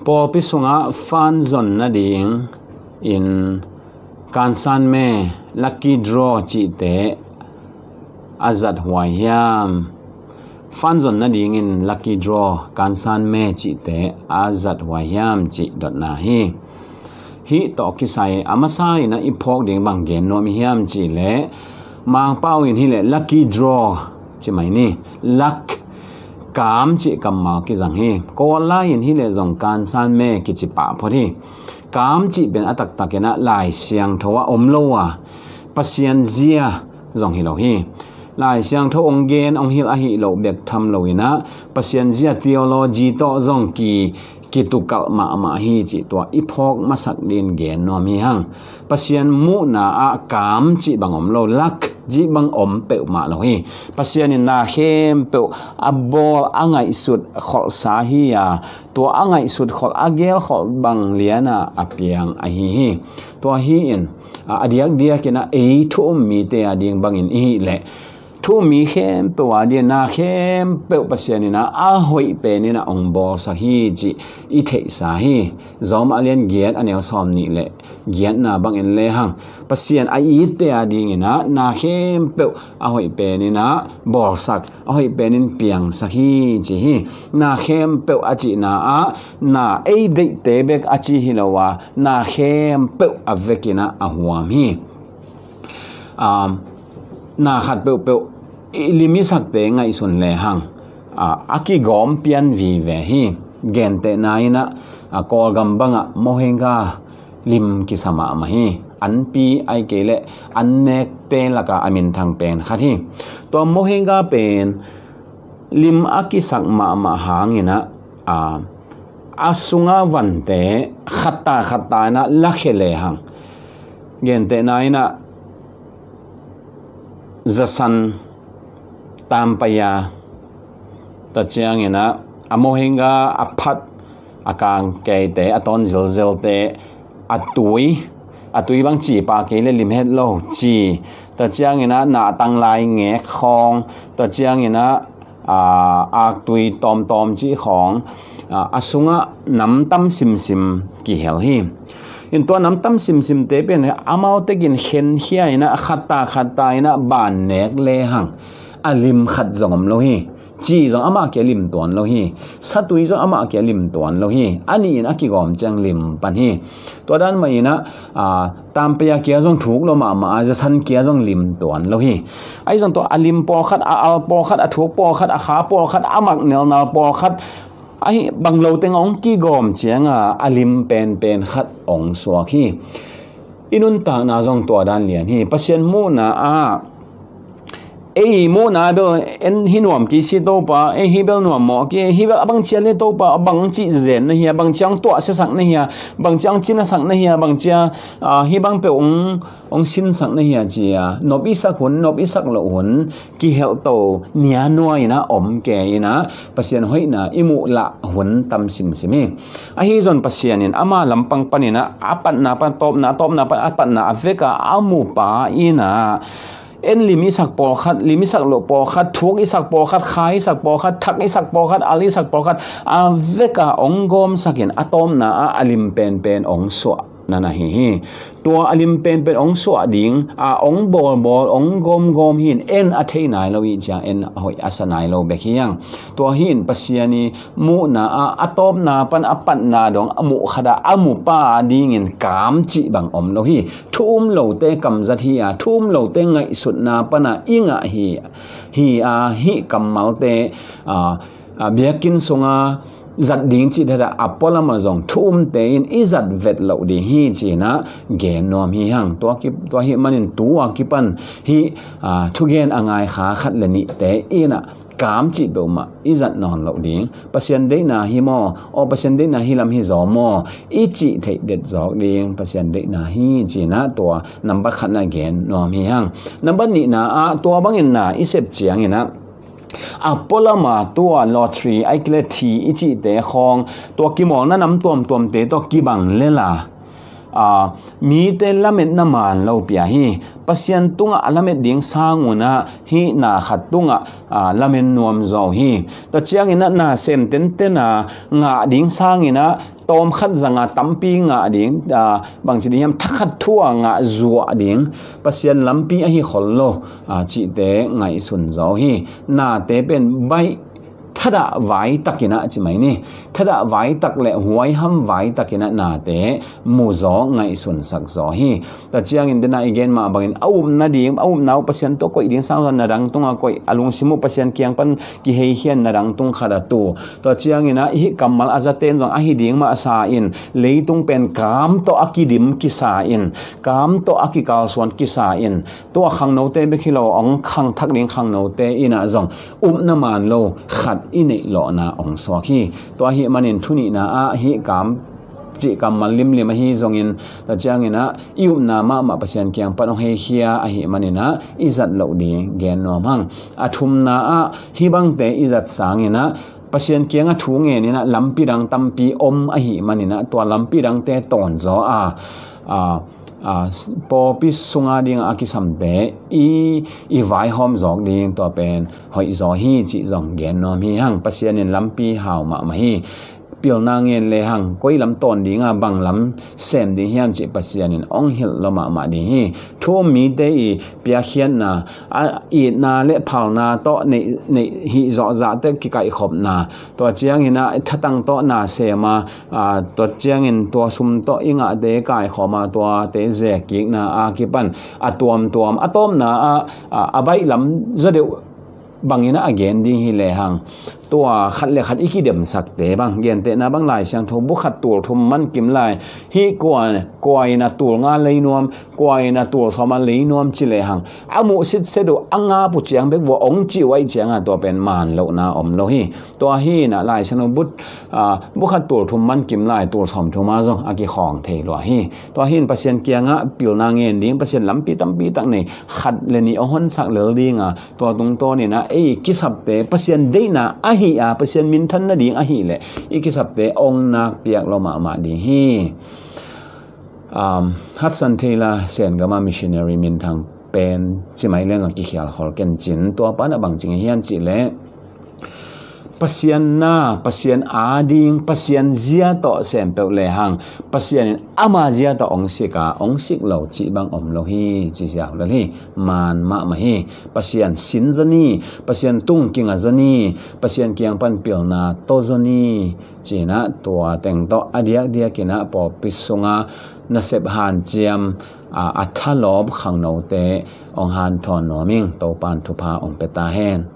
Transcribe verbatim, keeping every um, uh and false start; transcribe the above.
Pawlpi sungah fan zon nading in kansan me, lucky draw cihte a zat huai hiam? Fan zon nadingin lucky draw, kansan me cihte a zat huai hiam cih dotna hi. Hih tawh kisai a masa in a i phawk ding bang gen nuam i hiam cih leh, Mangpau in hi leh lucky draw ci mai ni. Luck, kam cih kammal kizang hi. Kawl lai in hi leh zong kansan me kici pah phot hi. Kam cih pen a taktak in a Lai Siangtho ah om lo a, Pasian zia zong hi lo hi. Lai Siangtho hong gen hong hilh ahi lo bek tham lo in a, Pasian zia theology tawh zong ki kitukalh mahmah hi cih tua i phawk masak dingin gen nuam hi hang. Pasian muhna ah kam cih bang om lo, luck cih bang om peuhmah lo hi. Pasian in na khempeuh a bawl, a ngaihsut kholhsa hi a, tua a ngaihsut kholh, a gelkholh bang lian a a piang ahi hi. Tua hi in a, a diakdiak in a ei thu um mite a ding bangin i hih leh, thu um mi khempeuh a ding na khempeuh Pasian in a, a hoih pen in a hong bawlsak hi cih i theihsa hi. Zawmah lian giat a neu sawm nih leh giatna bangin lehang, Pasian a itte a ding in a na khempeuh a hoih pen in a bawlsak, a hoih pen in piangsak hi ci hi. Na khempeuh a cihna ah na ei deihte bek a ci hi lo a, na khempeuh a vek in a a huam hi. Um, na khat peuhpeuh i lim i sakte ngaihsun lehang, a, a kigawm pian vive hi. Gentehna in a, a, Kawlgam bangah mohenga lim kisa mahmah hi. Anpi ahih kei leh an nekte lakah a minthang pen khat hi. Tua mohenga pen lim a kisak mahmah hangin a, a, a sunga vante khatta khatta in a lakhia lehang, gentehna in a zasan, tampaya, tua ciangin a, a mohenga a phat, a kangkeite, a tawn zelzelte, a tui, a tui bang ci pah kei leh lim het lo ci, tua ciangin a na tanglai ngek khawng, tua ciangin a, a, aktui tawmtawm cih khawng, a, a sungah nam tam simsim kihel hi. In tua nam tam simsimte pen amau tekin khenkhia in a, khatta khatta in a ban nek lehang a lim khat zong om lo hi. Ci zong amah kia lim tuan lo hi. Satui zong amah kia lim tuan lo hi. A nih in a kigawm ciang lim pan hi. Tua dan mah in a, a, tampaya kia zong thuk lo mahmah a, zasan kia zong lim tuan lo hi. Ahi zong tua a lim pawlkhat, a al pawlkhat, a thuk pawlkhat, a kha pawlkhat, a mak nelnal pawlkhat, ahi bang lo teng hong kigawm ciang a, a lim penpen khat hong suak hi. I nuntakna zong tua dan lian hi. Pasian muhna ah, ei muhna bel en hi nuam kei si Topa, ei hi bel nuam mawh kei, hi bel a bang cia le Topa, a bang cih zen na hia, bang cia hong tuahsiasak na hia, bang cia hong cinasak na hia, bang cia, a, hi bang peuh hong, hong sinsak na hia cia nop i sak hun, nop i sak loh hun, kihelh to nia nuai in a om kei in a, Pasian hoihna i muh lah hun tam simsim hi. Ahi zong Pasian in ama lampang pan in a, a patna pan, tawpna, tawpna pan, a patna a vek a a mupa in a, en lim i sak pawlkhat, lim i sak loh pawlkhat, thuk i sak pawlkhat, kha i sak pawlkhat, thak i sak pawlkhat, al i sak pawlkhat, a vek a hong gawmsak in a tawpna ah a lim penpen hong suah na na hi hi. Tua a lim penpen hong suah ding a, hong bawlbawl, hong gawmgawm hi in, en a thei nai lo i cia, en a hoih a sa nai lo bek hi hang. Tua hi in Pasian i muhna ah a tawpna pan a patna dong a muh khat a a mupa a dingin kam cih bang om lo hi. Thu um lote kamzat hi a, thu um lote ngaihsutna pan a i ngah hi, hi a, hih kammalte, a, a, biakinn sunga zat ding cih thadah a pualam a zong thu umte in i zat vet loh ding hi ci in a gen nuam hi hang. Tua ki, tua hi manin tu a kipan hih, a, thugen a ngai kha khat le nihte in a kam cih peuhmah i zat nawn loh ding. Pasian deihna hi maw? Aw, Pasian deihna hi lam hi zaw maw? I cih theih det zawk ding. Pasian deihna hi ci in a tua nambat khatna gen nuam hi hang. Nambat nihna ah tua bangin na i sep ciangin a, a pualam a tua lottery, ai kile thi i cihte khawng, tua kimawlna nam tuamtuamte tawh kibang lela a, mite lametna man lo pia hi. Pasian tungah a lamet ding sangun ah hih na khat tungah, a, lamen nuam zaw hi. Tua ciangin ah na sem tenten a ngah ding sangin ah tawm khat zanga tampi ngah ding, a, bangci ding hiam, thakhat thu a ngah zuah ding Pasian lampi ahi khol lo, a, cihte ngaihsun zaw hi. Nate pen baih thadah vai takin ah ci mai ni. Thadah vai tak le huaiham vai takin ah nate mu zaw, ngaihsun sak zaw hi. Tua ciangin dena i gen mah bangin a upna ding, a upna uh Pasian tawh koih ding sang zaw na dang tungah koih, a lungsim uh Pasian kiang pan kiheikhian na dang tung khat a tu. Tua ciangin ah hih kammal a zaten zong ahi ding mah sa in, leitung pen kam tawh a kidim kisa in, kam tawh a kikalsuan kisa in, tua khangnote bek hi lo, hong khangthak ding khangnote in ah zong upna man lo khat i neih lawhna hong suak hi. Tua ahih manin thunihna ah hih kam cih kammal limlim ahi zongin, tua ciangin ah i upna mahmah Pasian kiang pan hong heikhia ahih manin ah i zat loh ding gen nuam hang. A thumna ah hih bangte i zat sangin ah Pasian kiangah thu ngenin ah lampi dang tampi om ahih manin ah tua lampi dangte tawn zaw a, a, a, pawlpi sunga dingah a kisamte i, i vaihawm zawk ding tua pen hoih zaw hi cih zong gen nuam hi hang. Pasian in lampi hau mahmah hi. Pilna ngen le hang, koi lam tawn dinga bang lam sem ding hiam cih Pasian in hong hilh lo mahmah ding hi. Thu um mite i piakkhiatna, a itna le phalna tawh neih, neih hih zawhzahte kikaihkhopna, tua ciangin ah thatang tawh na sem a, a, tua ciangin tua sum tawh i ngahte kaikhawm a, tuate zekkikna a kipan a tuamtuam, a tawpna ah, a, a baih lam zaw deuh bangin ah a gen ding hi le hang. Tua khat le khat i kidemsakte bang, gentehna bang Lai Siangtho bu khat tul thum man kim lai, hih kua, kua in a tul nga lei nuam, kua in a tul sawm a lei nuam ci le hang, a muh sitset uh a ngap uh ciang bek vua hong cih uh ahih ciangah tua pen man lohna om lo hi. Tua hi in ah Lai Siangtho bu, a, bu khat tul thum man kim lai tul sawm thum a zong a kikhawng thei lua hi. Tua hi in Pasian kiangah pilna ngen ding, Pasian lampi tampi tak nei, khat le nih hong honsak lel dinga, tua tungtawnin ah ei kisapte Pasian deihna ahi a, Pasian minthan nading ahih leh i kisapte hong nakpiak lo mahmah ding hi. Um, Hudson Taylor Sengama missionary minthang pen ci mai leng a kikhial khol ken cin, tua pan a bang ci ngei hiam cih leh Pasian na, Pasian ading, Pasian zia tawh sem peuh le hang, Pasian in ama zia tawh hong sik a, hong sik lo cih bang om lo hi, ci ziau lel hi. Man mahmah hi. Pasian sin zaw ni, Pasian tung kinga zaw ni, Pasian kiang pan pilna taw zaw ni, ci-in ah tua teng tawh a diakdiakin ah pawlpi sunga nasep hanciam, a, a thalawp khangnote hong hanthawn nuam ing. Topa'n thupha hong pia ta hen.